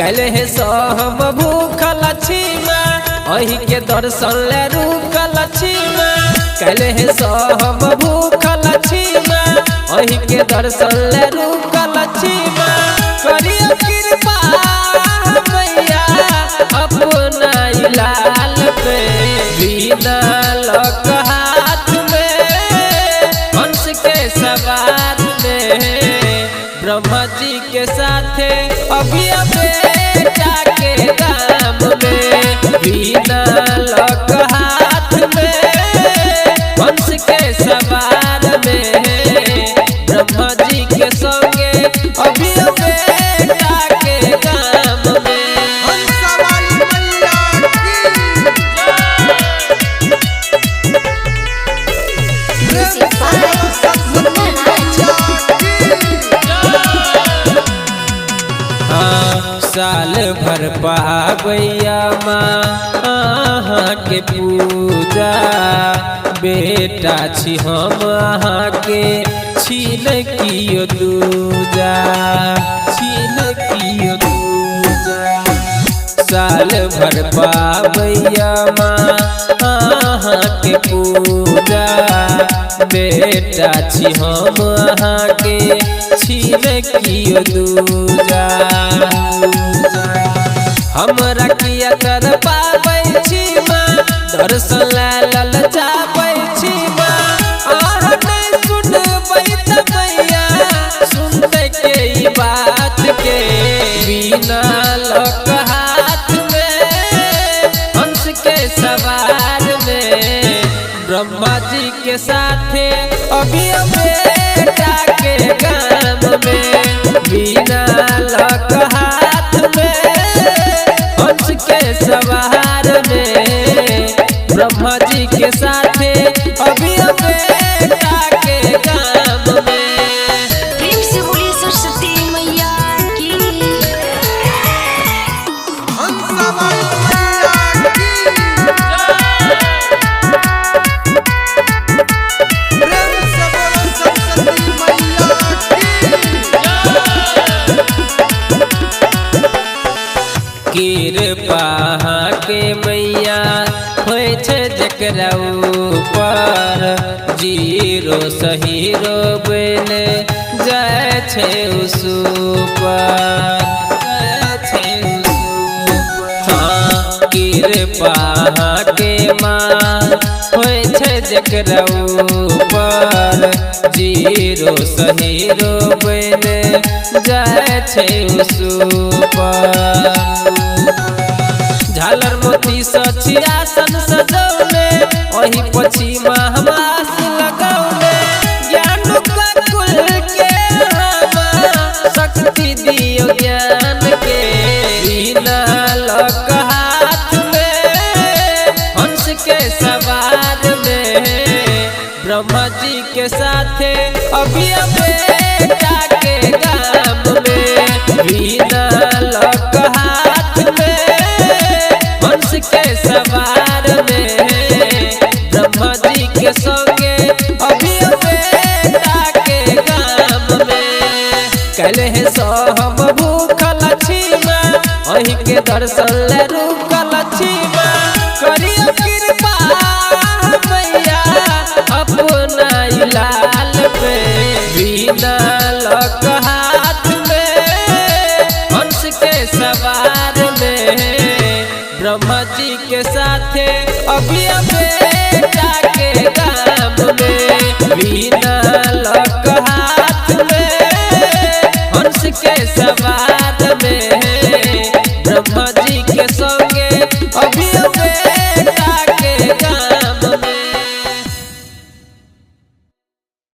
कलह हम भूखल छी माँ, अही के दर्शन ले रुकल छी माँ। कलह हम भूखल छी माँ, अही के दर्शन ले रुकल छी माँ। करियो कृपा मैया अपना लाल पे, बिना लक हाथ में हंस के सवार में, ब्रह्मा जी के साथे अभी बेटा के दाम में, बिना लक हाथ में हंस के सवार में, ब्रह्मा जी के संगे अभी बेटा के दाम में। Music by Munna Raj. हाँ, साल भर पाबैया माँ अहाँ के पूजा, बेटा छी हम अहाँ के छीन कियो दूजा, छीन कियो दूजा। साल भर पाबैया माँ अहाँ के पूजा, बेटा छी हम अहाँ के छीन कियो दूजा। हमरा किया कर पाबै छी माँ, दर्शन ला ललचाबै छी माँ। अहाँ नहि सुनबै तऽ मैया सुनतै के ई बात के, बिना लक हाथ में हंस के सवार में, ब्रह्मा जी के साथे अभी बेटा के गाम में, बिना लक हाथ में हंस के सवार में, ब्रह्मा जी के साथे अभी बेटा के गाम में। प्रेम से बोलिए सरस्वती मैया की। कृपा के मैया होइ छै जकरा ऊपर, जीरो सहीरो बन जाइ छै उ सुपर, जाइ छै उ सुपर। हाँ, कृपा के माँ होइ छै जकरा ऊपर, जीरो सहीरो बन जाइ छै उ सुपर। झालर मोती सचियासन सजौले, ओही પછી माँ हम आस लगौले। ज्ञान का कुल के हमा शक्ति दियो ज्ञान के, बिना लक हाथ में हंस के सवार में, ब्रह्मा जी के साथे अभी बेटा के गाम में, बिना लक हाथ में हंस के सवार में, ब्रह्मा जी के संगे अभी बेटा के गाम में। कलह हम भूखल छी माँ, अही के दर्शन ले रुकल छी माँ। करियो कृपा मैया अपना लाल पे, बिना लक हाथ में हंस के सवार में, ब्रह्मा जी के साथे अभी बेटा के गाम में, बिना लक हाथ में हंस के सवार